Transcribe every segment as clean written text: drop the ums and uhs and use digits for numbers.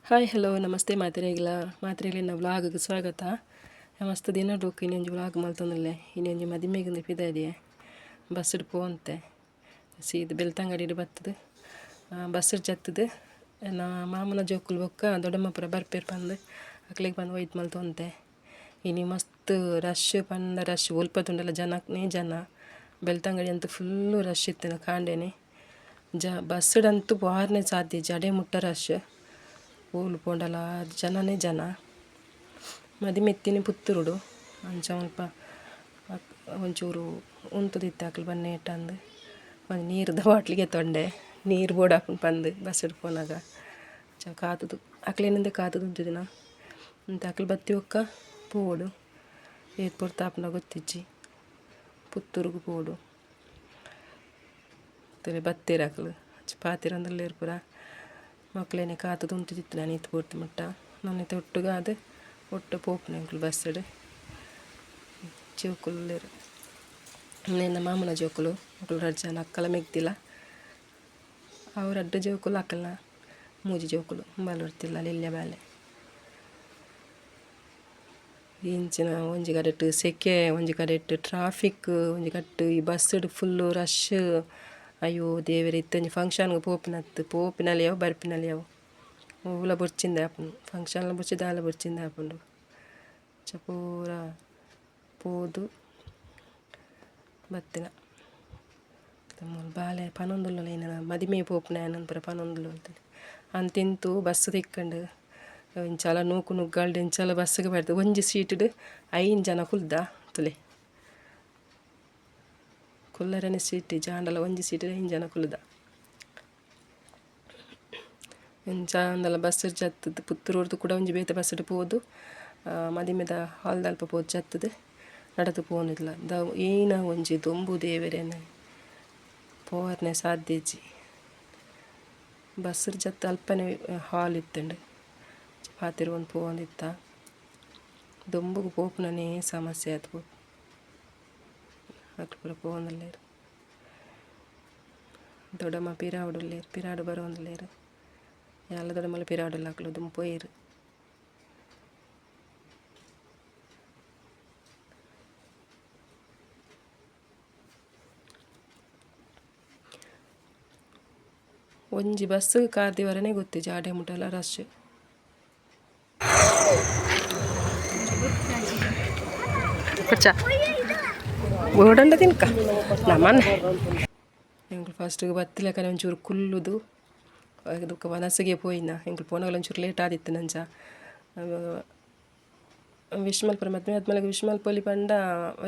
Hi hello namaste ಮಾತೆರೆಗ್ಲ ಮಾತೆರೆಗ್ಲ vlog ಸ್ವಾಗತ. ಮಸ್ತ್ ದಿನ ಡೊಕ್ ಇನ್ನೊಂಜಿ ವ್ಲಾಗ್ ಮಲ್ತೊಂದುಲ್ಲೆ. ಇನ್ನೊಂಜಿ ಮದಿಮೆಗ್ ಪಿದಾಡಿಯೆ ಬಸ್ಡ್ ಪೋಂತೆ ಸೀದ ಬೆಳ್ತಂಗಡಿಡ್ ಬತ್ತುದು ಬಸ್ಡ್ ಜತ್ತುದು ಎನ್ನ ಮಾಮನ ಜೋಕುಲು ಬೊಕ್ಕ ದೊಡ್ಡಮ್ಮ ಪೂರ ಬರ್ಪೆರ್ ಪಂದ್ ಅಕ್ಲೆಗ್ ಪಂದ್ ವೈಟ್ ಮಲ್ತೊಂತೆ. ಇನಿ ಮಸ್ತ್ ರಶ್ ಪಂಡ ರಶ್, ಒಲ್ಪ ತೂಂಡಲ ಜನಕ್ನೇ ಜನ. ಬೆಳ್ತಂಗಡಿ ಅಂತೂ ಫುಲ್ಲು ರಶ್ ಇತ್ತಿನ ಕಾಂಡೆನೆ. ಜ ಬಸ್ಡ್ ಅಂತೂ ಪೋರ್ನೆ ಸಾಧ್ಯ ಇಜ್ಜಿ, ಅಡೆ ಮುಟ್ಟ ರಶ್. ಓಲು ಪೋಂಡಲ ಜನನೇ ಜನ. ಮದಿಮೆ ಇತ್ತಿನಿ ಪುತ್ತೂರುಡು, ಅಂಚ ಅಲ್ಪ ಒಂಚೂರು ಉಂತುದಿತ್ತೆ ಅಕ್ಲು ಬನ್ನೇಟಂದು. ಒಂಜಿ ನೀರ್ದ ಬಾಟ್ಲಿಗೆ ತೊಂಡೆ, ನೀರು ಬೋಡಾಪುಂಡು ಪಂದು ಬಸ್ಡ್ ಪೋನಾಗ. ಅಂಚ ಕಾತುದು ಅಕ್ಲೆನಿಂದ ಕಾತುದು ಉಂತುದಿನ ಅಂತೆ. ಅಕ್ಲು ಬತ್ತಿ ಬೊಕ್ಕ ಪೋವೊಡು. ಏತ್ ಪೊರ್ತು ಆಪುಂಡ ಗೊತ್ತಿಜ್ಜಿ. ಪುತ್ತೂರುಗು ಪೋವೊಡು. ತೂಲೆ ಬತ್ತೆರ್ ಅಕ್ಲು, ಅಂಚ ಪಾತೆರೊಂದುಲ್ಲೆರ್ ಪೂರ. ಮೊಕ್ಲೆನೆ ಕಾತುದು ಉಂತುದಿತ್ತೆ ನಾನು ಇತ್ ಪೊರ್ತು ಮುಟ್ಟ. ನನ ಇತ್ತೆ ಒಟ್ಟುಗಾದ್ ಒಟ್ಟು ಪೋಪುನ ಎಂಕುಲು ಬಸ್ಡ್. ಜೋಕುಲು ಉಲ್ಲೆರ್, ಎನ್ನ ಮಾಮನ ಜೋಕುಲು. ಮೊಕುಲು ರಡ್ಡ್ ಜನ ಅಕ್ಕಲ ಮೆಗ್ದಿಲ. ಅವು ರಡ್ಡ್ ಜೋಕುಲು, ಅಕಲ್ನ ಮೂಜಿ ಜೋಕುಲು ಉಂಬಾಲೊರ್ತಿಲ್ಲ ಎಲ್ಯ ಬಾಲೆ. ಇಂಚಿನ ಒಂಜಿ ಕಡೆಟ್ ಸೆಕೆ, ಒಂಜಿ ಕಡೆಟ್ ಟ್ರಾಫಿಕ್, ಒಂಜಿ ಕಡೆಟ್ ಈ ಬಸ್ಡ್ ಫುಲ್ಲು ರಶ್. ಅಯ್ಯೋ ದೇವೆರೆ, ಇತ್ತೆ ಒಂಜಿ ಫಂಕ್ಷನ್ಗ್ ಪೋಪಿನತ್ತು, ಪೋಪಿನಲೆ ಯಾವು ಬರ್ಪಿನಲೆ ಯಾವು. ಒವ್ಲ ಬೊರ್ಚಿಂದೆ ಆಪುಂಡು, ಫಂಕ್ಷನ್ಲ ಬೊರ್ಚಿ, ದಾಲ ಬೊರ್ಚಿಂದೆ ಆಪುಂಡು. ಅಂಚ ಪೂರ ಪೋದು ಬತ್ತಿನ. ಮೂಲು ಬಾಲೆ ಪನೊಂದುಲ್ಲೊಲು ಐನ ಮದಿಮೆ ಪೋಪುನ ಪೂರ ಪನೊಂದುಲ್ಲೊಲು. ಅಂತಿಂತು ಬಸ್ಸ್ ತಿಕ್ಕುಂಡು. ಇಂಚಾಲ ನೂಕು ನುಗ್ಗಲ್ಡ್ ಇಂಚಾಲ ಬಸ್ಸ್ಗ್ ಬೈದು. ಒಂಜಿ ಸೀಟ್ಡ್ 5 ಜನ ಕುಲ್ದ ತುಲೆ. ಕುಲ್ಲರನೆ ಸೀಟ್ ಇಜ್ಜಿ, ಆಂಡಲ ಒಂಜಿ ಸೀಟ್ಡ್ 5 ಜನ ಕುಲ್ಲುದ. ಇಂಚ ಆಂಡಲ ಬಸ್ಸ್ ಜತ್ತುದು ಪುತ್ತೂರುರ್ದು ಕೂಡ ಒಂಜಿ ಬೇತೆ ಬಸ್ಡ್ ಪೋದು ಮದಿಮೆದ ಹಾಲ್ದಲ್ಪ ಪೋದು ಜತ್ತುದು ನಡತ್ ಪೋವೊಂದಿಲ್ಲ. ದ ಈನ ಒಂಜಿ ದೊಂಬು ದೇವೆರೆನೆ, ಪೋವರ್ನೆ ಸಾಧ್ಯ ಇಜ್ಜಿ. ಬಸ್ಡ್ ಜತ್ತ್ ಅಲ್ಪನೆ ಹಾಲ್ ಇತ್ತುಂಡು. ಪಾತೆರೊಂದು ಪೋವೊಂದಿತ್ತ. ದೊಂಬುಗು ಪೋಪುನನೇ ಸಮಸ್ಯೆ ಆತ್ ಪೋ. ಅಕುಲು ಪೂರ ಪೋವೊಂದುಲ್ಲೆರ್. ದೊಡ್ಡಮ್ಮ ಪಿರಾವುಡುಲ್ಲೆರ್, ಪಿರಾವುಡು ಬರೊಂದುಲ್ಲೆರ್. ಯಾನ್ಲ ದೊಡ್ಡಮ್ಮಲ ಪಿರಾವುಡುಲ್ಲ, ಅಕುಲು ದುಂಬು ಪೋಯೆರ್. ಒಂಜಿ ಬಸ್ಸ್ ಕಾರ್ ದೀವರೆನೆ ಗೊತ್ತಿಜ್ಜಿ, ಆಡೆ ಮುಟಲ ರಶ್. ಬೋಡಂಡ ತಿನ್ಕ ನಮನ್. ಎಂಕುಲು ಫಸ್ಟ್ಗೆ ಬತ್ತಿಲೆಕ್ಕನೆ ಒಂಚೂರು ಕುಲ್ಲುದು ಬೊಕ್ಕ ವನಸ್ಗೆ ಪೋಯಿನ. ಎಂಕುಲು ಪೋನಗಲ ಒಂಚೂರು ಲೇಟ್ ಆದಿತ್ತಿನ. ಅಂಚ ವಿಶ್ ಮಲ್ಪುನ ಮದ್ಮೆ ಆದ್ಮೇಲೆ ವಿಶ್ ಮಲ್ಪೊಲಿ ಪಂಡ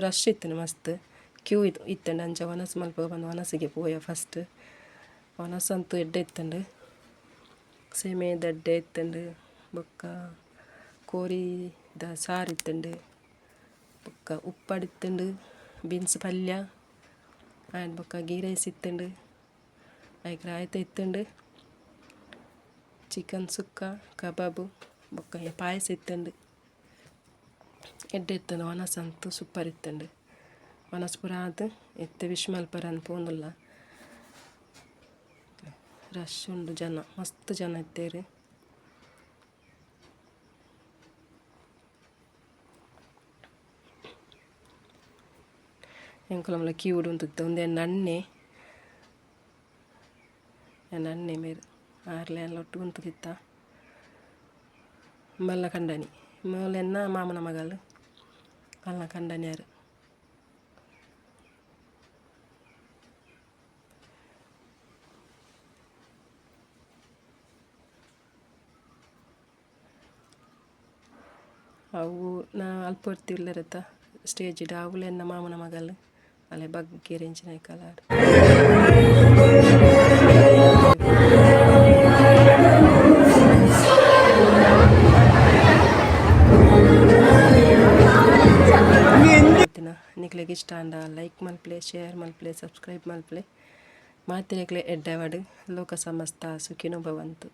ರಶ್ ಇತ್ತಿನ, ಮಸ್ತ್ ಕ್ಯೂ ಇತ್ತುಂಡು. ಅಂಚ ವನಸ್ ಮಲ್ಪುಗ ಪಂದ್ ವನಸ್ಗೆ ಪೋಯ. ಫಸ್ಟ್ ವನಸ್ ಅಂತೂ ಎಡ್ಡೆ ಇತ್ತುಂಡು. ಸೇಮೆ ದಡ್ಡೆ ಇತ್ತುಂಡು, ಬೊಕ್ಕ ಕೋರಿದ ಸಾರು ಇತ್ತುಂಡು, ಬೊಕ್ಕ ಉಪ್ಪಡ್ ಇತ್ತುಂಡು, ಬೀನ್ಸ್ ಪಲ್ಯ ಆ್ಯಂಡ್ ಬೊಕ್ಕ ಗೀ ರೈಸ್ ಇತ್ತುಂಡು, ಐಕ್ ರಾಯ್ತ ಇತ್ತುಂಡು, ಚಿಕನ್ ಸುಕ್ಕ, ಕಬಾಬು ಬೊಕ್ಕ ಪಾಯಸ ಇತ್ತುಂಡು. ಎಡ್ಡೆ ಇತ್ತುಂಡು ವನಸ್ ಅಂತೂ ಸೂಪರ್ ಇತ್ತುಂಡು. ವನಸ್ ಪೂರ ಆದ್ ಇತ್ತೆ ವಿಶ್ ಮಲ್ಪರೆ ಪೋವೊಂದುಲ್ಲ. ರಶ್ ಉಂಡು, ಜನ ಮಸ್ತ್ ಜನ ಇತ್ತೆರ್. ಎಂಕುಲು ಮೂಲು ಕ್ಯೂಡ್ ಉಂತುದಿತ್ತ. ಉಂದು ಎನ್ನ ಅಣ್ಣೆ, ಎನ್ನ ಅಣ್ಣೆ ಮೇರ್. ಆರ್ಲ ಯಾನ್ಲ ಒಟ್ಟುಗು ಉಂತುದಿತ್ತ. ಮಲ್ಲ ಕಂಡನಿ ಮೂಲು ಎನ್ನ ಮಾಮನ ಮಗಲ್, ಅಲ್ನ ಕಂಡನಿಯಾರ್. ಅವು ನಾ ಅಲ್ಪ ಒರ್ತಿ ಉಲ್ಲೆರತ್ತ ಸ್ಟೇಜ್ಡ್, ಅವುಲು ಎನ್ನ ಮಾಮನ ಮಗಲ್. ಅಲೆ ಬಗ್ಗೆರೆ ಇಂಚಿನ ಕಲರ್. ನಿಕ್ಲೆಗ್ ಇಷ್ಟ ಆಂಡ ಲೈಕ್ ಮಲ್ಪುಲೆ, ಶೇರ್ ಮಲ್ಪುಲೆ, ಸಬ್ಸ್ಕ್ರೈಬ್ ಮಲ್ಪುಲೆ. ಮಾತೆರೆಗ್ಲ ಎಡ್ಡೆ ಆವಡ್. ಲೋಕ ಸಮಸ್ತ ಸುಖಿನೋ ಭವಂತು.